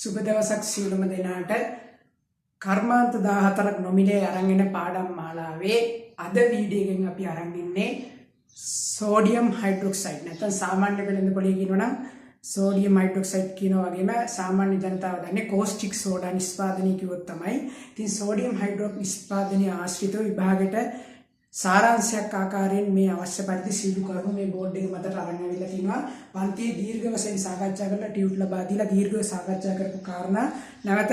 සුබ දවසක් සියලුම දෙනාට. කර්මාන්ත 14ක් නොමිලේ අරන් එන පාඩම් මාලාවේ අද වීඩියෝ එකෙන් අපි අරන් ඉන්නේ සෝඩියම් හයිඩ්‍රොක්සයිඩ්, නැත්නම් සාමාන්‍ය වෙළඳ පොලේ කියනවා නම් සෝඩියම් හයිඩ්‍රොක්සයිඩ් කියනවා වගේම සාමාන්‍ය ජනතාව දන්නේ කෝස්ටික් සෝඩා නිෂ්පාදනය කිව්වොත් තමයි. ඉතින් සෝඩියම් හයිඩ්‍රොක් නිෂ්පාදනය ආශ්‍රිතව විභාගෙට සාරාංශයක් ආකාරයෙන් මේ අවශ්‍ය පරිදි සියලු කරුණු මේ බෝඩ් එක මතට අරන් ඇවිල්ලා තිනවා. පන්තියේ දීර්ඝ වශයෙන් සාකච්ඡා කරලා, ටියුට් ලබා දීලා දීර්ඝව සාකච්ඡා කරපු කාරණා නැවත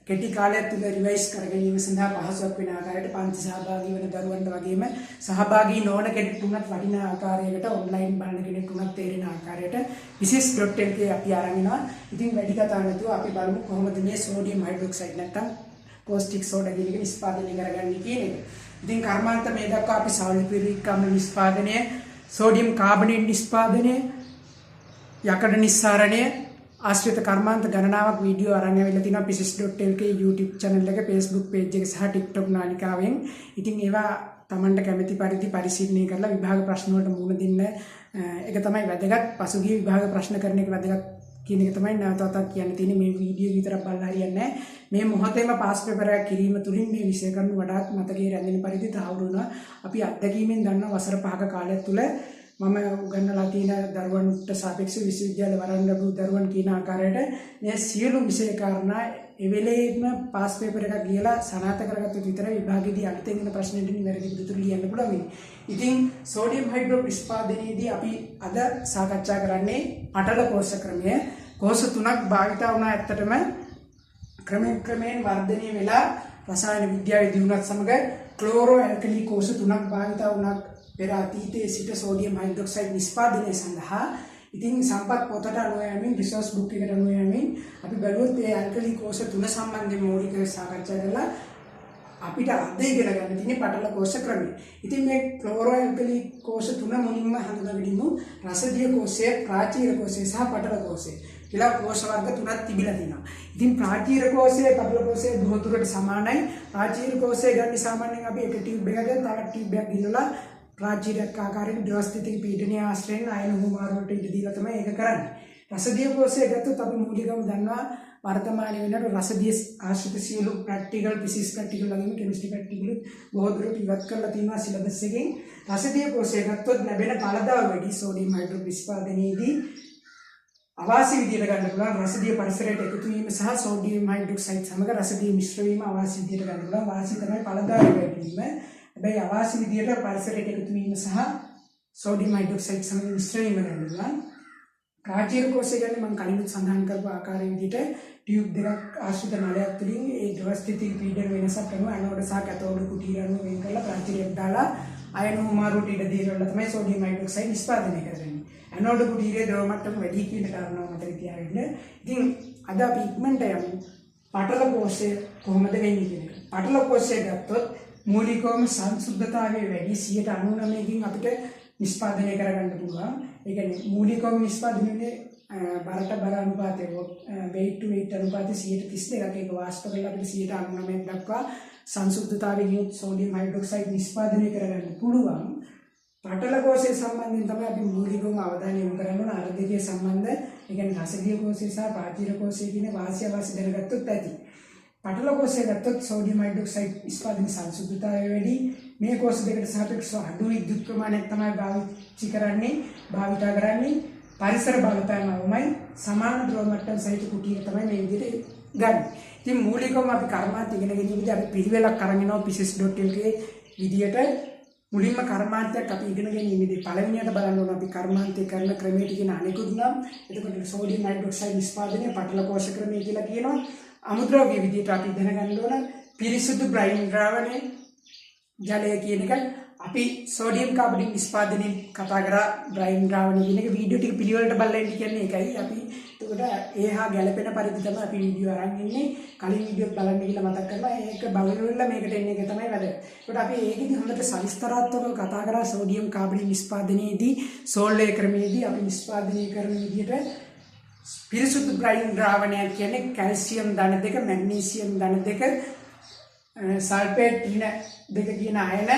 කෙටි කාලයක් තුළ රිවයිස් කර ගැනීම සඳහා පහසුවක් වෙන ආකාරයට, පන්ති සහභාගී වන දරුවන්ට වගේම සහභාගී නොවන කෙනෙක්ට උනත් වටිනා ආකාරයකට, ඔන්ලයින් බලන කෙනෙක්ට උනත් තේරෙන ආකාරයට physics.lk අපි අරන් එනවා. ඉතින් වැඩි කතා නැතුව අපි බලමු කොහොමද මේ සෝඩියම් හයිඩ්‍රොක්සයිඩ් නැත්තම් කෝස්ටික් සෝඩා කියන එක නිෂ්පාදනය කරගන්නේ කියන එක. ඉතින් කර්මාන්ත මේ දක්වා අපි සල්ෆියුරික් අම්ල නිෂ්පාදනය, සෝඩියම් කාබනේට් නිෂ්පාදනය, යකඩ නිස්සාරණය ආශ්‍රිත කර්මාන්ත ගණනාවක් වීඩියෝ අරන් ඇවිල්ලා තිනවා physics.lk YouTube channel එක, Facebook page එක සහ TikTok නාලිකාවෙන්. ඉතින් ඒවා තමන්ට කැමති පරිදි පරිශීලනය කරලා විභාග ප්‍රශ්න වලට මුහුණ දෙන්න ඒක තමයි වැදගත්. පසුගිය විභාග ප්‍රශ්න කරන එක වැදගත් කියන එක තමයි නැවත වතාවක් කියන්න තියෙන්නේ. මේ වීඩියෝ විතරක් බලලා හරියන්නේ නැහැ. මේ මොහොතේම පාස් පේපර් එකක් කිරීම තුලින් මේ විෂය කරුණු වඩාත් මතකයේ රැඳෙන පරිදි තහවුරු වෙනවා. අපි අත්දැකීමෙන් දන්නවා, වසර 5ක කාලයක් තුල මම උගන්වලා තියෙන දරුවන්ට සාපේක්ෂව විශ්වවිද්‍යාල වරන් ලැබූ දරුවන් කියන ආකාරයට මේ සියලු විෂය කාරණා එවෙලේම පාස් පේපර් එකක් ගිහලා සනාථ කරගත්තොත් විතරයි විභාගෙදී අලුතෙන් එන ප්‍රශ්නෙට නිවැරදි පිළිතුරු ලියන්න පුළුවන් වෙන්නේ. ඉතින් සෝඩියම් හයිඩ්‍රො නිෂ්පාදනයේදී අපි අද සාකච්ඡා කරන්නේ පටල කෝෂ ක්‍රමය. කෝෂ තුනක් භාවිතා වුණා ඇත්තටම. ක්‍රමයෙන් ක්‍රමයෙන් වර්ධනය වෙලා රසායන විද්‍යාවේ දියුණුවත් සමග ක්ලෝරෝ ඇල්කලි කෝෂ තුනක් භාවිතා වුණා පෙර අතීතයේ සිට සෝඩියම් හයිඩ්‍රොක්සයිඩ් නිෂ්පාදනය සඳහා. ඉතින් සම්පත් පොතට අනුව යමින්, රිසෝස් බුක් එකට අනුව යමින් අපි බැලුවොත් ඒ ඇල්කලි කෝෂ තුන සම්බන්ධයෙන් මූලිකව සාකච්ඡා කරලා අපිට අද ඉගෙන ගන්න තියෙන්නේ පටල කෝෂ ක්‍රමය. ඉතින් මේ ක්ලෝරෝ ඇල්කලි කෝෂ තුන මුලින්ම හඳුනාගනිමු. රසදිය කෝෂය, ප්‍රාචීර කෝෂය සහ පටල කෝෂය කියලා කෝෂ වර්ග තුනක් තිබිලා තියෙනවා. ඉතින් ප්‍රාචීර කෝෂය, පටල කෝෂය බොහෝ දුරට සමානයි. ප්‍රාචීර කෝෂය ගන්න සාමාන්‍යයෙන් අපි එක ටියුබ් එකක තවත් ටියුබ් එකක් ගිහලා ප්‍රාචීරයක් ආකාරයෙන් ද්‍රව පීඩනය ආශ්‍රයෙන් අයන හුමාරු වලට ඉඩ දීලා තමයි ඒක කරන්නේ. රසදිය කෝෂය ගත්තොත් අපි මූලිකවම දන්නවා වර්තමානයේ වෙනකොට රසදිය ආශ්‍රිත සියලු ප්‍රැක්ටිකල්, ෆිසික්ස් ප්‍රැක්ටිකල් වගේම කෙමිස්ට්‍රි ප්‍රැක්ටිකල් බොහෝ දුරට ඉවත් කරලා තියෙනවා සිලබස් එකෙන්. රසදිය කෝෂය ගත්තොත් ලැබෙන ඵලදාව වැඩි. සෝඩියම් හයිඩ්‍රොක්සයිඩ් නිෂ්පාදනයේදී අවාසි විදියට ගන්න පුළුවන් රසදිය පරිසරයට එකතු වීම සහ සෝඩියම් හයිඩ්‍රොක්සයිඩ් සමග රසදිය මිශ්‍ර වීම අවාසි විදියට ගන්න පුළුවන්. වාසි තමයි ඵලදාව වැඩි වීම. හැබැයි අවාසි විදියට පරිසරයට එකතු වීම සහ සෝඩියම් හයිඩ්‍රොක්සයිඩ් සමග මිශ්‍ර වීම ගන්න පුළුවන්. ප්‍රාචීර කෝෂය ගැන මම කලිනුත් සඳහන් කරපු ආකාරය විදිහට ටියුබ් දෙකක් ආශ්‍රිත නලයක් තුලින් ඒ ද්‍රව ස්ථිතික පීඩන වෙනසක් අනුව ඇනෝඩ් සහ කැතෝඩ් කුටීර අණු වෙන් කරලා ප්‍රාචීරයක් දාලා අයන හුමාරුවට ඉඩ දීලා තමයි සෝඩියම් හයිඩ්‍රොක්සයිඩ් නිෂ්පාදනය කරගන්නේ. ඇනෝඩ් කුටීරයේ ද්‍රව මට්ටම වැඩි කියන කාරණාව මතක තියාගන්න. ඉතින් අද අපි ඉක්මනට යමු පටල කෝෂය කොහොමද වෙන්නේ කියන එක. පටල කෝෂය ගත්තොත් මූලිකවම සංශුද්ධතාවය වැඩි, 99කින් අපිට නිෂ්පාදනය කරගන්න පුළුවන්. ඒ කියන්නේ මූලිකවම නිෂ්පාදනය වෙන්නේ බරට බර අනුපාතය, weight to weight අනුපාතය 32ක්. ඒක වාෂ්ප කරලා අපිට 99ක් දක්වා සංශුද්ධතාවයෙන් යුත් සෝඩියම් හයිඩ්‍රොක්සයිඩ් නිෂ්පාදනය කරගන්න පුළුවන්. පටල කෝෂය සම්බන්ධයෙන් තමයි අපි මූලිකවම අවධානය යොමු කරන්න ඕන. අර දෙකේ සම්බන්ධ, ඒ කියන්නේ රසදිය කෝෂය සහ ප්‍රාචීර කෝෂය කියන වාසි අවාසි දැනගත්තොත් ඇති. පටල කෝෂය ගත්තොත් සෝඩියම් හයිඩ්‍රොක්සයිඩ් නිෂ්පාදන සංශුද්ධතාවය වැඩි. මේ කෝෂ දෙකට සාපේක්ෂව අඩු විද්‍යුත් ප්‍රමාණයක් තමයි භාවිත කරන්නේ, භාවිතා කරන්නේ. පරිසර බලපෑම අවමයි. සමාන ද්‍රව මට්ටම් සහිත කුටීර තමයි මේ විදිහට ගන්න. ඉතින් මූලිකවම අපි කර්මාන්ත ඉගෙන ගැනීමේදී අපි පිළිවෙලක් අරන් එනවා physics.lk විදියට. මුලින්ම කර්මාන්තයක් අපි ඉගෙන ගැනීමේදී පළවෙනියට බලන්න ඕන අපි කර්මාන්තය කරන ක්‍රමයට කියන අනෙකුත් නම්. එතකොට සෝඩියම් හයිඩ්‍රොක්සයිඩ් නිෂ්පාදනය පටල කෝෂ ක්‍රමය කියලා කියනවා. අමුද්‍රව්‍ය විදියට අපි දැනගන්න ඕන පිරිසුදු බ්‍රයින් ද්‍රාවණය, ජලය කියන එක. අපි සෝඩියම් කාබනේට් නිෂ්පාදනය කතා කරා බ්‍රයින් ද්‍රාවණය කියන එක. වීඩියෝ ටික පිළිවෙලට බලලා ඉන්න කියන්නේ ඒකයි. අපි එතකොට ඒ හා ගැළපෙන පරිදි තමයි අපි වීඩියෝ අරන් ඉන්නේ. කලින් වීඩියෝ බලන්න කියලා මතක් කරලා ඒක බලන මේකට එන්නේ එක තමයි වැදගත්. ඒකට අපි ඒකෙදි හොඳට සවිස්තරාත්මකව කතා කරා සෝඩියම් කාබනේට් නිෂ්පාදනයේදී සෝල්වේ ක්‍රමයේදී අපි නිෂ්පාදනය කරන විදිහට පිරිසුදු බ්‍රයින් ද්‍රාවණයක් කියන්නේ කැල්සියම් ධන 2, මැග්නීසියම් ධන 2, සල්ෆේට් ඍණ 2 කියන අයන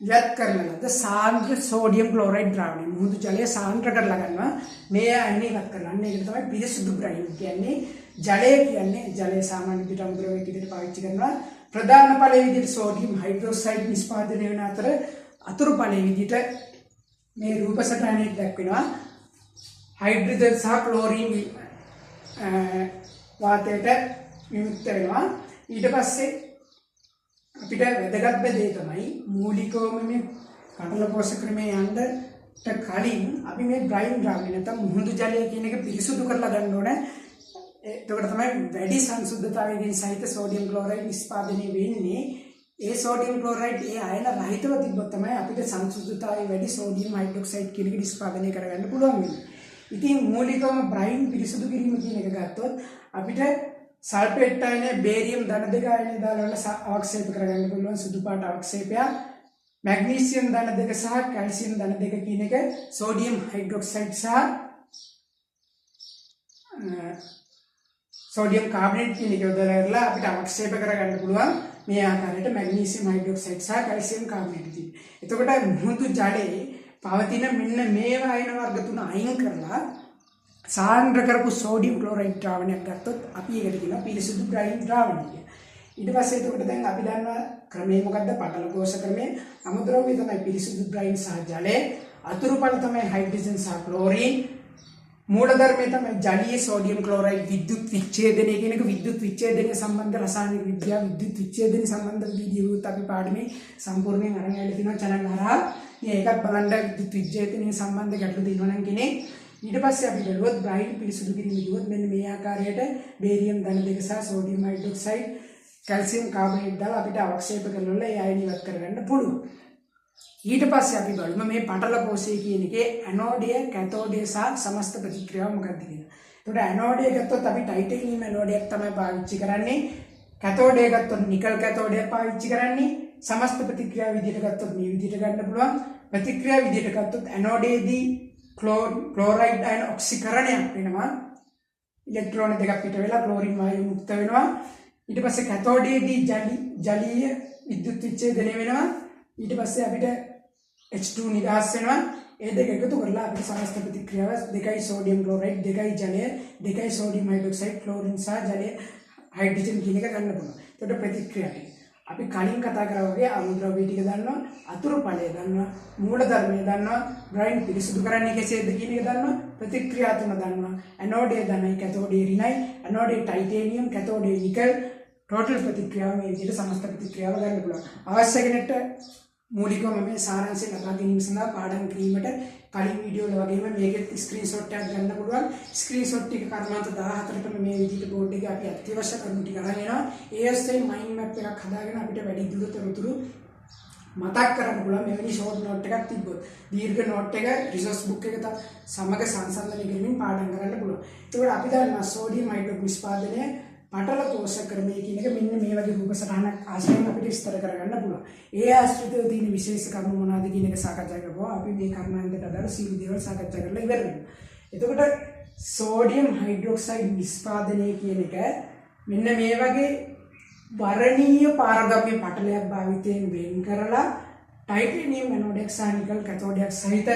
ඉවත් කරන ලද සාන්ද්‍ර සෝඩියම් ක්ලෝරයිඩ් ද්‍රාවණය. මුහුදු ජලය සාන්ද්‍ර කරලා ගන්නවා මේ අයන ඉවත් කරලා. අන්න ඒකට තමයි පිරිසුදු බ්‍රයින් කියන්නේ. ජලය කියන්නේ ජලය සාමාන්‍ය විදිහට අමුද්‍රව්‍යයක් විදිහට පාවිච්චි කරනවා. ප්‍රධාන ඵලයේ විදිහට සෝඩියම් හයිඩ්‍රොක්සයිඩ් නිෂ්පාදනය වෙන අතර අතුරු ඵලයේ විදිහට මේ රූප සටහනේ දක්වනවා හයිඩ්‍රජන් සහ ක්ලෝරීන් වාතයට විමුක්ත වෙනවා. ඊට පස්සේ අපිට වැදගත්ම දේ තමයි මූලිකවම මේ පටල කෝෂ ක්‍රමයේ යන්න කලින් අපි මේ බ්‍රයින් ද්‍රාවණය නැත්නම් මුහුදු ජලය කියන එක පිරිසුදු කරලා ගන්න ඕනේ. එතකොට තමයි වැඩි සංසුද්ධතාවයකින් සහිත සෝඩියම් ක්ලෝරයිඩ් නිෂ්පාදනය වෙන්නේ. ඒ සෝඩියම් ක්ලෝරයිඩ් ඒ අයන රහිතව තිබ්බොත් තමයි අපිට සංසුද්ධතාවය වැඩි සෝඩියම් හයිඩ්‍රොක්සයිඩ් කියන එක නිෂ්පාදනය කරගන්න පුළුවන් වෙන්නේ. ඉතින් මූලිකවම බ්‍රයින් පිරිසුදු කිරීම කියන එක ගත්තොත් අපිට සල්ෆේට් අයනය, බේරියම් ධන දෙක අයනය දාලා වල අවක්ෂේප කරගන්න පුළුවන් සුදු පාට අවක්ෂේපයක්. මැග්නීසියම් ධන දෙක සහ කැල්සියම් ධන දෙක කියන එක සෝඩියම් හයිඩ්‍රොක්සයිඩ් සහ සෝඩියම් කාබනේට් කියන එක යොදලා කරලා අපිට අවක්ෂේප කරගන්න පුළුවන් මේ ආකාරයට මැග්නීසියම් හයිඩ්‍රොක්සයිඩ් සහ කැල්සියම් කාබනේට් තියෙන. එතකොට මුහුදු ජලයේ පවතින මෙන්න මේවා අයන වර්ග තුන අයින් කරලා සාන්ද්‍ර කරපු සෝඩියම් ක්ලෝරයිඩ් ද්‍රාවණයක් ගත්තොත් අපි ඒකට කියනවා පිරිසුදු බ්‍රයින් ද්‍රාවණය කියලා. ඊට පස්සේ එතකොට දැන් අපි දන්නවා ක්‍රමය මොකද්ද? පටල කෝෂ ක්‍රමය. අමුද්‍රව්‍ය තමයි පිරිසුදු බ්‍රයින් සහ ජලය. අතුරු ඵල තමයි හයිඩ්‍රජන් සහ ක්ලෝරීන්. මූලධර්මය තමයි ජලීය සෝඩියම් ක්ලෝරයිඩ් විද්‍යුත් විච්ඡේදනය කියන එක. විද්‍යුත් විච්ඡේදනය සම්බන්ධ රසායනික විද්‍යාව, විද්‍යුත් විච්ඡේදනය සම්බන්ධ වීඩියෝත් අපි පාඩමේ සම්පූර්ණයෙන් අරන් ඇවිල්ලා තිනවා චැනල් හරහා. ඉතින් ඒකත් බලන්න විද්‍යුත් විච්ඡේදනය සම්බන්ධ ගැටලු තියෙනවා නම් කෙනෙක්. ඊට පස්සේ අපි බැලුවොත් බ්‍රයින් පිරිසුදු කිරීම කිව්වොත් මෙන්න මේ ආකාරයට බේරියම් ධන දෙක සහ සෝඩියම් හයිඩ්‍රොක්සයිඩ් කැල්සියම් කාබනේට් දාලා අපිට අවක්ෂේප කරලා ඒ අයන ඉවත් කරගන්න පුළුවන්. ඊට පස්සේ අපි බලමු මේ පටල කෝෂය කියන එකේ ඇනෝඩය, කැතෝඩය සහ සමස්ත ප්‍රතික්‍රියාව මොකක්ද කියලා. එතකොට ඇනෝඩය ගත්තොත් අපි ටයිටේනියම් ඇනෝඩයක් තමයි පාවිච්චි කරන්නේ. කැතෝඩය ගත්තොත් නිකල් කැතෝඩයක් පාවිච්චි කරන්නේ. සමස්ත ප්‍රතික්‍රියාව විදිහට ගත්තොත් මේ විදිහට ගන්න පුළුවන්. ප්‍රතික්‍රියාව විදිහට ගත්තොත් ඇනෝඩයේදී ක්ලෝරයිඩ් අයන ඔක්සිකරණයක් වෙනවා. ඉලෙක්ට්‍රෝන දෙකක් පිට වෙලා ක්ලෝරින් වායුව මුක්ත වෙනවා. ඊට පස්සේ කැතෝඩයේදී ජලීය විද්‍යුත් විච්ඡේදනය වෙනවා. ඊට පස්සේ අපිට H2 නිදහස් වෙනවා. ඒ දෙක එකතු කරලා අපිට සමස්ත ප්‍රතික්‍රියාව 2 සෝඩියම් ක්ලෝරයිඩ්, 2 ජලය, 2 සෝඩියම් හයිඩ්‍රොක්සයිඩ්, ක්ලෝරින් සහ ජලය, හයිඩ්‍රජන් කියන එක ගන්න පුළුවන්. එතකොට ප්‍රතික්‍රියා ටික අපි කලින් කතා කරා වගේ අමුද්‍රව්‍ය ටික දන්නවා, අතුරු ඵලය දන්නවා, මූලධර්මය දන්නවා, බ්‍රයින් පිරිසුදු කරන්නේ කෙසේද කියන එක දන්නවා, ප්‍රතික්‍රියා තුන දන්නවා, ඇනෝඩය ධනයි, කැතෝඩය ඍණයි, ඇනෝඩය ටයිටේනියම්, කැතෝඩය නිකල්, ටෝටල් ප්‍රතික්‍රියාව මේ විදිහට සමස්ත ප්‍රතික්‍රියාව ගන්න පුළුවන්. අවශ්‍ය කෙනෙක්ට මූලිකවම මේ සාරාංශය ලබා ගැනීම සඳහා පාඩම් කිරීමට කලින් වීඩියෝ වල වගේම මේකෙත් ස්ක්‍රීන්ෂොට් එකක් ගන්න පුළුවන්. ස්ක්‍රීන්ෂොට් ටික කර්මාන්ත 14ටම මේ විදිහට බෝඩ් එකේ අපි අත්‍යවශ්‍ය කරුණු ටික අරන් එනවා. ඒ ඔස්සේ මයින්ඩ් මැප් එකක් හදාගෙන අපිට වැඩි දුර තොරතුරු මතක් කරගන්න පුළුවන් මෙවැනි ෂෝට් නෝට් එකක් තිබ්බොත්. දීර්ඝ නෝට් එක රිසෝස් බුක් එක සමග සංසන්දනය කරමින් පාඩම් කරන්න පුළුවන්. ඒකෝට අපි දන්නවා සෝඩියම් හයිඩ්‍රොක්සයිඩ් නිෂ්පාදනය පටල කෝෂ ක්‍රමය කියන එක මෙන්න මේ වගේ රූප සටහනක් ආශ්‍රයෙන් අපිට විස්තර කරගන්න පුළුවන්. ඒ ආශ්‍රිතව තියෙන විශේෂ කරුණු මොනවද කියන එක සාකච්ඡා කරපුවා අපි මේ කර්මාන්තයට අදාළ සියලු දේවල් සාකච්ඡා කරලා ඉවර වෙනවා. එතකොට සෝඩියම් හයිඩ්‍රොක්සයිඩ් නිෂ්පාදනය කියන එක මෙන්න මේ වගේ වර්ණීය පාරගම්‍ය පටලයක් භාවිතයෙන් වෙන් කරලා ටයිටේනියම් ඇනෝඩයක් සහ නිකල් කැතෝඩයක් සහිත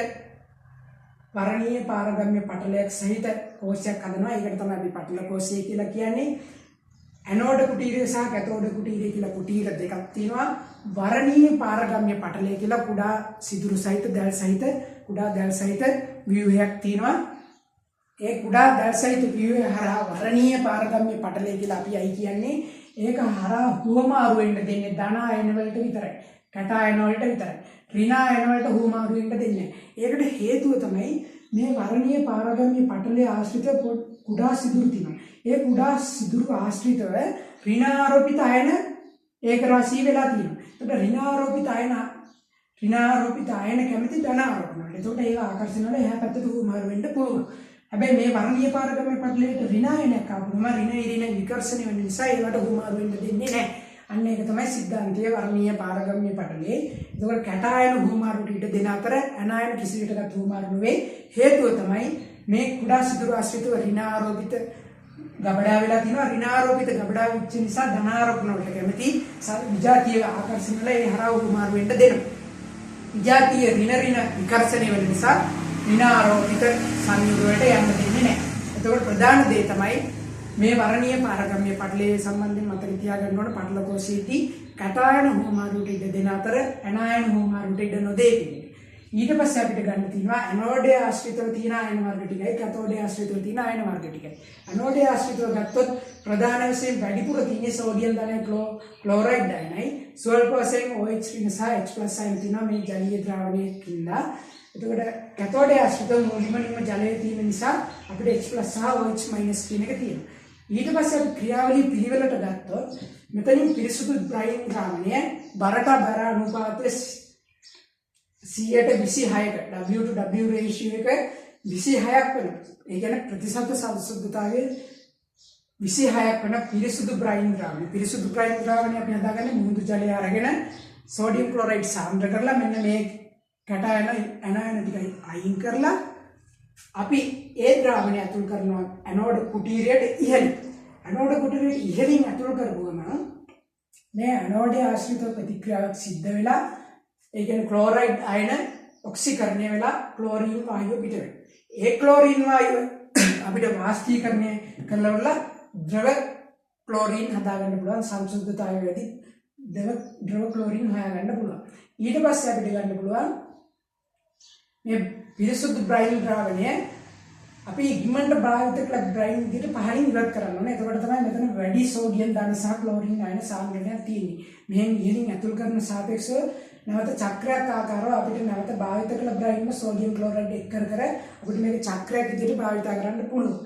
වර්ණීය පාරගම්‍ය පටලයක් සහිත කෝෂයක් හදනවා. ඒකට තමයි අපි පටල කෝෂය කියලා කියන්නේ. ඇනෝඩ කුටීරය සහ කැතෝඩ කුටීරය කියලා කුටීර දෙකක් තියෙනවා. වර්ණීය පාරගම්‍ය පටලය කියලා කුඩා සිදුරු සහිත දැල් සහිත කුඩා දැල් සහිත ව්‍යුහයක් තියෙනවා. ඒ කුඩා දැල් සහිත ව්‍යුහය හරහා වර්ණීය පාරගම්‍ය පටලය කියලා අපි අයි කියන්නේ. ඒක හරහා හුවමාරු වෙන්න දෙන්නේ ධන අයන වලට විතරයි. කැට අයන වලට විතරයි. ඍණ අයන වලට හුවමාරු වෙන්න දෙන්නේ නැහැ. ඒකට හේතුව තමයි මේ වර්ණීය පාරගම්‍ය පටලයේ ආශ්‍රිත කුඩා සිදුරු තියෙනවා. ඒ කුඩා සිදුරු ආශ්‍රිතව ඍණ ආරෝපිත අයන ඒක රාශී වෙලා තියෙනවා. එතකොට ඍණ ආරෝපිත අයන කැමති ධන ආරෝපණ වලට. එතකොට ඒව ආකර්ෂණ වල එහා පැත්තට හුවමාරු වෙන්න පුළුවන්. හැබැයි මේ වර්ණීය පාරගම්‍ය පටලයට ඍණ අයනයක් ආවම ඍණ ඉරිණ විකර්ෂණය වෙන නිසා ඒවට හුවමාරු වෙන්න දෙන්නේ නැහැ. අන්න ඒක තමයි සිද්ධාන්තයේ වර්ණීය පාරගම්‍ය පටලයේ. එතකොට කැට අයන හුවමාරුට ඉඩ දෙන අතර ඇන අයන කිසි විටකත් හුවමාරු නොවේ. හේතුව තමයි මේ කුඩා සිදුරු ආශ්‍රිතව ඍණ ආරෝපිත ගබඩා වෙලා තිනවා. ඍණ ආරෝපිත ගබඩා වෙච්ච නිසා ධන ආරෝපණ වලට කැමති විජාතීය ආකර්ෂණ වල ඒ හරහා හුවමාරු වෙන්න දෙනවා. විජාතීය ඍණ ඍණ විකර්ෂණය වෙන නිසා ඍණ ආරෝපිත සංයුග වලට යන්න දෙන්නේ නැහැ. එතකොට ප්‍රධාන දේ තමයි මේ වර්ණීය පාරගම්‍ය පටලයේ සම්බන්ධයෙන් මතක තියාගන්න ඕන පටල කෝෂයේදී කැටායන හුවමාරුවට ඉඩ දෙන අතර ඇනායන හුවමාරුවට ඉඩ නොදේ කියන එක. ඊට පස්සේ අපිට ගන්න තියෙනවා ඇනෝඩය ආශ්‍රිතව තියෙන අයන වර්ග ටිකයි කැතෝඩය ආශ්‍රිතව තියෙන අයන වර්ග ටිකයි. ඇනෝඩය ආශ්‍රිතව ගත්තොත් ප්‍රධාන වශයෙන් වැඩිපුර තියෙන්නේ සෝඩියම් ධනයි ක්ලෝරයිඩ් අයනයි. ස්වල්ප වශයෙන් OH ඍණ සහ H+ අයන තියෙනවා මේ ජලීය ද්‍රාවණයේ කින්දා. එතකොට කැතෝඩය ආශ්‍රිතව මූලිකම ජලය තියෙන නිසා අපිට H+ සහ OH- කියන එක තියෙනවා. ඊට පස්සේ අපි ක්‍රියාවලිය පිළිවෙලට ගත්තොත් මෙතනින් පිරිසුදු බ්‍රයින් ද්‍රාවණය බරට බර අනුපාතය 126ක W to W ratio එක 26ක් වෙන. ඒ කියන්නේ ප්‍රතිශත සංශුද්ධතාවයේ 26ක් වෙන පිරිසුදු බ්‍රයින් ද්‍රාවණය. පිරිසුදු බ්‍රයින් ද්‍රාවණය අපි හදාගන්නේ මුහුදු ජලය අරගෙන සෝඩියම් ක්ලෝරයිඩ් සාන්ද්‍ර කරලා මෙන්න මේ කැටයන ඇනයන ටික අයින් කරලා අපි ඒ ද්‍රාවණය ඇතුල් කරනවා ඇනෝඩ් කුටීරයට ඉහළින්. ඇනෝඩ් කුටීරයට ඉහළින් ඇතුල් කරපුවම මේ ඇනෝඩය ආශ්‍රිත ප්‍රතික්‍රියාවක් සිද්ධ වෙලා ඒ කියන්නේ ක්ලෝරයිඩ් අයන ඔක්සිකරණය වෙලා ක්ලෝරීන් වායුව පිට වෙනවා. ඒ ක්ලෝරීන් වායුව අපිට වාෂ්පීකරණය කරලා ද්‍රව ක්ලෝරීන් හදාගන්න පුළුවන්, සංශුද්ධතාවය වැඩි ද්‍රව ක්ලෝරීන් හොයාගන්න පුළුවන්. ඊට පස්සේ අපිට ගන්න පුළුවන් මේ පිරිසුදු බ්‍රයින් ද්‍රාවණය අපි ඉක්මනට භාවිත කළ බ්‍රයින් විදිහට පහළින් ඉවත් කරන්න ඕනේ. එතකොට තමයි මෙතන වැඩි සෝඩියම් ධන සහ ක්ලෝරින් අයන සාන්ද්‍රණයක් තියෙන්නේ. මෙහෙන් ඉහළින් ඇතුල් කරන සාපේක්ෂව නැවත චක්‍රයක් ආකාරව අපිට නැවත භාවිත කළ බ්‍රයින්ම සෝඩියම් ක්ලෝරයිඩ් එක් කර කර අපිට මේක චක්‍රයක් විදිහට භාවිත කරන්න පුළුවන්.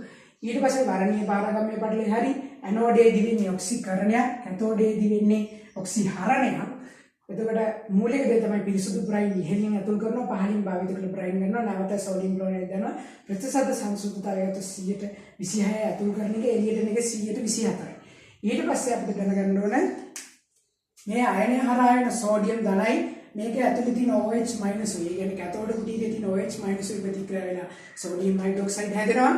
ඊට පස්සේ වර්ණීය පාරගම්‍ය පටලේ හරි ඇනෝඩයේදී වෙන්නේ ඔක්සිකරණයක්, කැතෝඩයේදී වෙන්නේ ඔක්සිහරණයක්. එතකොට මූලික දේ තමයි පිරිසුදු බ්‍රයින් ඉහළින් ඇතුල් කරනවා, පහළින් භාවිත කළ බ්‍රයින් ගන්නවා, නැවත සෝඩියම් ක්ලෝරයිඩ් දානවා. ප්‍රතිශත සංශුද්ධතාවය ගත්තොත් 126 ඇතුල් කරන එක එළියට එන එක 124යි. ඊට පස්සේ අපිට දැනගන්න ඕන මේ අයනය හරහා එන සෝඩියම් ධනයි මේක ඇතුලේ තියෙන OH-, ඒ කියන්නේ කැතෝඩ කුටීරයේ තියෙන OH- ප්‍රතික්‍රියා වෙලා සෝඩියම් හයිඩ්‍රොක්සයිඩ් හැදෙනවා.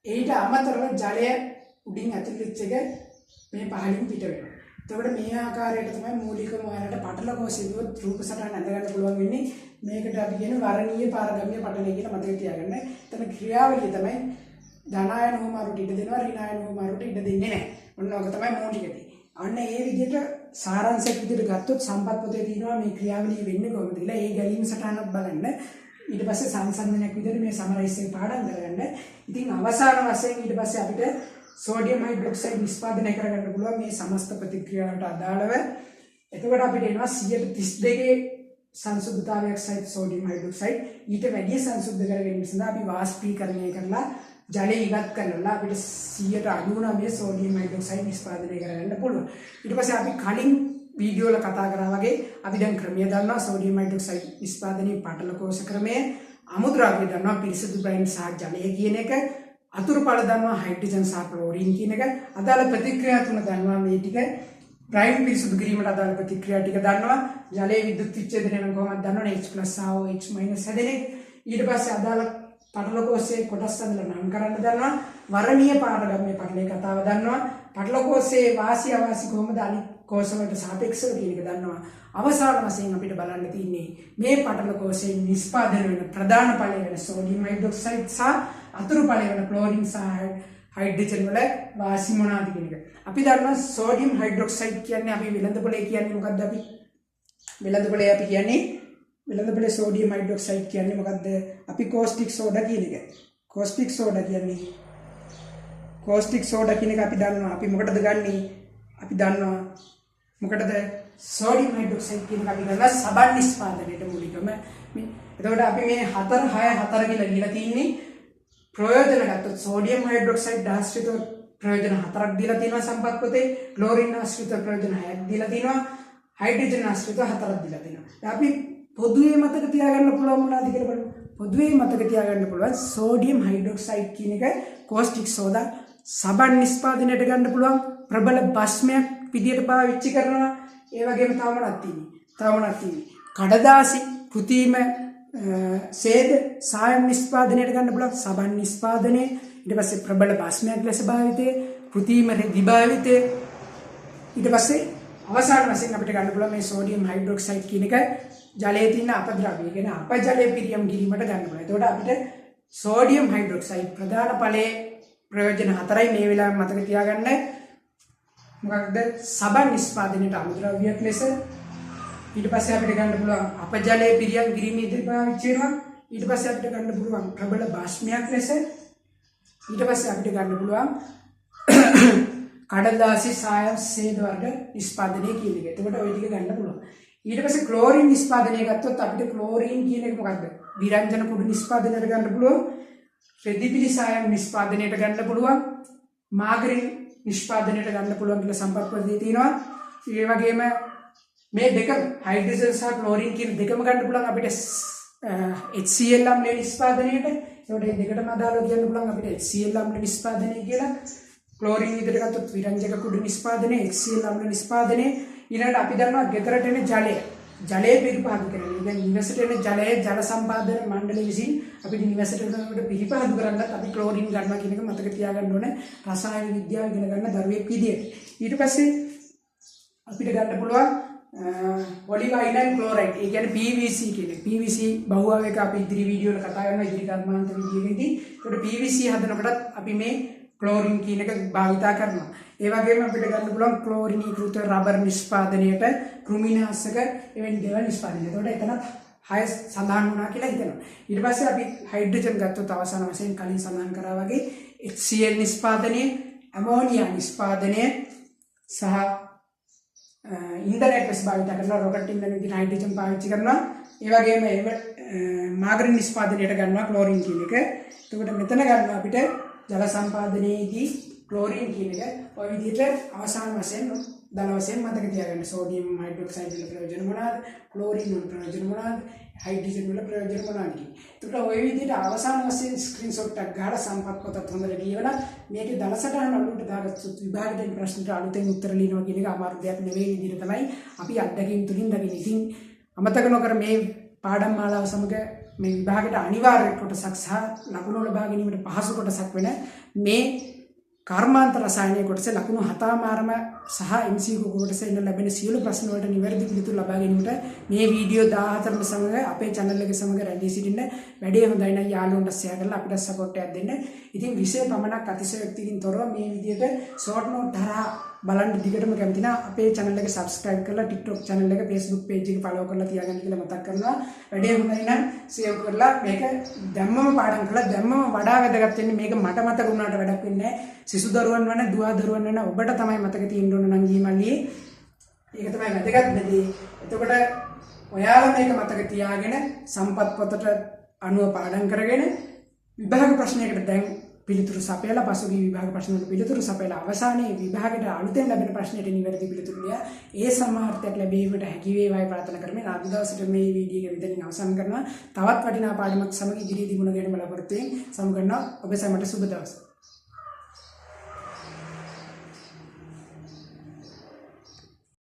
ඊට අමතරව ජලය උඩින් ඇතුල් වෙච්ච එක මේ පහළින් පිට වෙනවා. එතකොට මේ ආකාරයට තමයි මූලිකම ඔයාලට පටල කෝෂය කිව්වොත් රූප සටහන ඇඳ ගන්න පුළුවන් වෙන්නේ. මේකට අපි කියන්නේ වර්ණීය පාරගම්‍ය පටලය කියලා මතක තියාගන්න. එතන ක්‍රියාවලිය තමයි ධනායන හුවමාරුවට ඉඩ දෙනවා, ඍණායන හුවමාරුවට ඉඩ දෙන්නේ නැහැ. ඔන්න ඔක තමයි මූලික දේ. අන්න ඒ විදිහට සාරාංශයක් විදිහට ගත්තොත් සම්පත් පොතේ තියෙනවා මේ ක්‍රියාවලිය වෙන්නේ කොහොමද කියලා. ඒ ගැලීම් සටහනක් බලන්න. ඊට පස්සේ සංසන්දනයක් විදිහට මේ සමරයිස් එක පාඩම් කරගන්න. ඉතින් අවසාන වශයෙන් ඊට පස්සේ අපිට සෝඩියම් හයිඩ්‍රොක්සයිඩ් නිෂ්පාදනය කරගන්න පුළුවන් මේ සමස්ත ප්‍රතික්‍රියාවට අදාළව. එතකොට අපිට එනවා 132 සංශුද්ධතාවයක් සහිත සෝඩියම් හයිඩ්‍රොක්සයිඩ්. ඊට වැඩිය සංශුද්ධ කර ගැනීම සඳහා අපි වාෂ්පීකරණය කරලා ජලය ඉවත් කරලා අපිට 99% සෝඩියම් හයිඩ්‍රොක්සයිඩ් නිෂ්පාදනය කරගන්න පුළුවන්. ඊට පස්සේ අපි කලින් වීඩියෝ වල කතා කරා වගේ අපි දැන් ක්‍රමය දන්නවා සෝඩියම් හයිඩ්‍රොක්සයිඩ් නිෂ්පාදනයේ පටල කෝෂ ක්‍රමය, අමුද්‍රව්‍ය දන්නවා පිරිසිදු බ්‍රයින් සහ ජලය කියන එක, අතුරු ඵල දන්නවා හයිඩ්‍රජන් සහ ක්ලෝරින් කියන එක, අදාළ ප්‍රතික්‍රියා තුන දන්නවා. මේ ටික බ්‍රයින් පිරිසිදු කිරීමට අදාළ ප්‍රතික්‍රියා ටික දන්නවා. ජලයේ විද්‍යුත් විච්ඡේදනය නම් කොහොමද දන්නවනේ H+ සහ OH- හැදෙන එක. ඊට පස්සේ අදාළ පටල කෝෂයේ කොටස් හදලා නම් කරන්න දන්නවා. වර්ණීය පාරගම්‍ය පටලයේ කතාව දන්නවා. පටල කෝෂයේ වාසි අවාසි කොහොමද අනිත් කෝෂ වලට සාපේක්ෂව කියන එක දන්නවා. අවසාන වශයෙන් අපිට බලන්න තියෙන්නේ මේ පටල කෝෂයෙන් නිෂ්පාදනය වෙන ප්‍රධාන ඵලය වෙන සෝඩියම් හයිඩ්‍රොක්සයිඩ් සහ අතුරු ඵලය වෙන ක්ලෝරින් සහ හයිඩ්‍රජන් වල වාසි මොනවාද කියන එක. අපි දන්නවා සෝඩියම් හයිඩ්‍රොක්සයිඩ් කියන්නේ අපි වෙළඳ පොලේ කියන්නේ මොකද්ද? අපි වෙළඳ පොලේ අපි කියන්නේ වෙළඳ පොලේ සෝඩියම් හයිඩ්‍රොක්සයිඩ් කියන්නේ මොකද්ද? අපි කෝස්ටික් සෝඩා කියන එක. කෝස්ටික් සෝඩා කියන්නේ කෝස්ටික් සෝඩා කියන එක අපි දන්නවා. අපි මොකටද ගන්නේ? අපි දන්නවා මොකටද සෝඩියම් හයිඩ්‍රොක්සයිඩ් කියන එක අපි ගන්නවා සබන් නිෂ්පාදනයට මූලිකම. මේ එතකොට අපි මේ 4 6 4 කියලා දීලා තින්නේ ප්‍රයෝජන ගත්තොත් සෝඩියම් හයිඩ්‍රොක්සයිඩ් ආශ්‍රිතව ප්‍රයෝජන 4ක් දීලා තියෙනවා සම්පත් පොතේ, ක්ලෝරින් ආශ්‍රිතව ප්‍රයෝජන 6ක් දීලා තියෙනවා, හයිඩ්‍රජන් ආශ්‍රිතව 4ක් දීලා තියෙනවා. දැන් අපි පොදුවේ මතක තියාගන්න පුළුවන් මොනවද කියලා බලමු. පොදුවේ මතක තියාගන්න පුළුවන් සෝඩියම් හයිඩ්‍රොක්සයිඩ් කියන එක කෝස්ටික් සෝඩා සබන් නිෂ්පාදනයට ගන්න පුළුවන්, ප්‍රබල භස්මයක් විදියට පාවිච්චි කරනවා. ඒ වගේම තව මොනවද තියෙන්නේ? තව මොනවද තියෙන්නේ? කඩදාසි, කෘතිම සේද, සායම් නිෂ්පාදනයට ගන්න පුළුවන්, සබන් නිෂ්පාදනය, ඊට පස්සේ ප්‍රබල භස්මයක් ලෙස භාවිතය, කෘතිම රෙදි භාවිතය. ඊට පස්සේ අවසාන වශයෙන් අපිට ගන්න පුළුවන් මේ සෝඩියම් හයිඩ්‍රොක්සයිඩ් කියන එක ජලයේ තියෙන අපද්‍රව්‍ය, කියන්නේ අපජලය පිරියම් කිරීමට ගන්න පුළුවන්. එතකොට අපිට සෝඩියම් හයිඩ්‍රොක්සයිඩ් ප්‍රධාන ඵලයේ ප්‍රයෝජන හතරයි මේ වෙලාවෙම මතක තියාගන්න. මොකක්ද? සබන් නිෂ්පාදනයට අමුද්‍රව්‍යයක් ලෙස, ඊට පස්සේ අපිට ගන්න පුළුවන් අපජලය පිරියම් කිරීමේදී පාවිච්චි වෙනවා. ඊට පස්සේ අපිට ගන්න පුළුවන් ප්‍රබල භස්මයක් ලෙස, ඊට පස්සේ අපිට ගන්න පුළුවන් කඩදාසි සායම් සේද වර්ග නිෂ්පාදනය කියන එක. එතකොට ඔය ටික ගන්න පුළුවන්. ඊට පස්සේ ක්ලෝරින් නිෂ්පාදනය ගත්තොත් අපිට ක්ලෝරින් කියන එක මොකද්ද? විරංජන කුඩු නිෂ්පාදනයට ගන්න පුළුවන්. රෙදි පිළි සායම් නිෂ්පාදනයට ගන්න පුළුවන්. මාගරින් නිෂ්පාදනයට ගන්න පුළුවන් කියලා සම්පත් පොතේ තියෙනවා. ඒ වගේම මේ දෙකම හයිඩ්‍රජන් සහ ක්ලෝරින් කියන දෙකම ගන්න පුළුවන් අපිට HCl අම්ලය නිෂ්පාදනයට. ඒකට මේ දෙකටම අදාළව කියන්න පුළුවන් අපිට HCl අම්ල නිෂ්පාදනය කියලා. ක්ලෝරින් විදිහට ගත්තොත් විරංජක කුඩු නිෂ්පාදනය, HCl අම්ල නිෂ්පාදනය. ඊළඟට අපි දන්නවා ගෙදරට එන ජලය. ජලය පිරිපහදු කරන. දැන් නිවසට එන ජලය ජල සම්පාදන මණ්ඩලය විසින් අපිට නිවසට එනකොට පිරිපහදු කරන්නත් අපි ක්ලෝරින් ගන්නවා කියන එක මතක තියාගන්න ඕනේ රසායන විද්‍යාව ඉගෙන ගන්න දරුවෙක් විදියට. ඊට පස්සේ අපිට ගන්න පුළුවන් පොලිවයිනයිල් ක්ලෝරයිඩ්. ඒ කියන්නේ PVC කියන එක. PVC බහුව එක අපි ඉදිරි වීඩියෝ වල කතා කරනවා ඉදිරි කර්මාන්ත වීඩියෝ එකේදී. ඒකට PVC හදනකොටත් අපි මේ ක්ලෝරින් කියන එක භාවිතා කරනවා. ඒ වගේම අපිට ගන්න පුළුවන් ක්ලෝරිනීකృత රබර් නිෂ්පාදනයට කෘමිනාශක එවැනි දේවල් නිෂ්පාදනය. එතකොට එතන හය සඳහන් වුණා කියලා හිතෙනවා. ඊට පස්සේ අපි හයිඩ්‍රජන් ගත්තොත් අවසාන වශයෙන් කලින් සඳහන් කරා වගේ HCl නිෂ්පාදනය, ඇමෝනියා නිෂ්පාදනය සහ ඉන්ධනයක් ලෙස භාවිතා කරනවා. රොකට් ඉන්ධන විදිහට හයිඩ්‍රජන් පාවිච්චි කරනවා. ඒ වගේම මාගරින් නිෂ්පාදනයට ගන්නවා ක්ලෝරින් කියන එක. එතකොට මෙතන ගන්නවා අපිට ජල සම්පාදනයේදී ක්ලෝරින් කියන එක. ඔය විදිහට අවසාන වශයෙන් දල වශයෙන් මතක තියාගන්න. සෝඩියම් හයිඩ්‍රොක්සයිඩ් වල ප්‍රයෝජන මොනවාද? ක්ලෝරින් වල ප්‍රයෝජන මොනවාද? හයිඩ්‍රජන් වල ප්‍රයෝජන මොනවාද කියන. එතකොට ඔය විදිහට අවසාන වශයෙන් ස්ක්‍රීන්ෂොට් එකක් ගහලා සම්පත් පොතත් හොඳට කියවලා මේකේ දල සටහන අලුතට දාගත්තොත් විභාගෙට එන ප්‍රශ්නට අලුතෙන් උත්තර ලියනවා කියන එක අමාරු දෙයක් නෙවෙයි විදිහට තමයි අපි අත්දැකීම් තුලින් දකින්නේ. ඉතින් අමතක නොකර මේ පාඩම් මාලාව සමග මේ විභාගයට අනිවාර්ය කොටසක් සහ ලකුණු ලබා ගැනීමට පහසු කොටසක් වෙන මේ කර්මාන්ත රසායනයේ කොටසේ ලකුණු 7.5ම සහ MCQ කොටසේ ඉන්න ලැබෙන සියලු ප්‍රශ්න වලට නිවැරදි පිළිතුරු ලබා ගැනීමට මේ වීඩියෝ 14ම සමග අපේ channel එක සමග රැඳී සිටින්න. වැඩේ හොඳයි නම් යාළුවන්ට ෂෙයා කරලා අපිට සපෝට් එකක් දෙන්න. ඉතින් විෂය පමණක් අතිශයෝක්තියකින් තොරව මේ විදියට ෂෝට් නෝට් හරහා බලන්න දිගටම කැමති නම් අපේ channel එක subscribe කරලා TikTok channel එක Facebook page එක follow කරලා තියාගන්න කියලා මතක් කරනවා. වැඩේ හොඳයි නම් සේව් කරලා මේක දැම්මම පාඩම් කරලා දැම්මම වඩා වැදගත් වෙන්නේ මේක මට මතක වුණාට වැඩක් වෙන්නේ නැහැ. සිසු දරුවන් වන දුවා දරුවන් වන ඔබට තමයි මතක තියෙන්න ඕන නංගී මල්ලියේ. ඒක තමයි වැදගත්ම දේ. එතකොට ඔයාලා මේක මතක තියාගෙන සම්පත් පොතට අනුව පාඩම් කරගෙන විභාග ප්‍රශ්නයකට දැන් පිළිතුරු සපයලා පසුගිය විභාග ප්‍රශ්න වලට පිළිතුරු සපයලා අවසානයේ විභාගයට අලුතෙන් ලැබෙන ප්‍රශ්නයට නිවැරදි පිළිතුරු ලියා ඒ සමාර්ථයක් ලැබීමට හැකි වේවායි ප්‍රාර්ථනා කරමින් අද දවසට මේ වීඩියෝ එක මෙතනින් අවසන් කරනවා. තවත් වටිනා පාඩමක් සමග ඉදිරියේදී මුණ ගැහෙන බලාපොරොත්තු වෙමින් සමු ගන්නවා. ඔබ සැමට සුබ දවසක්.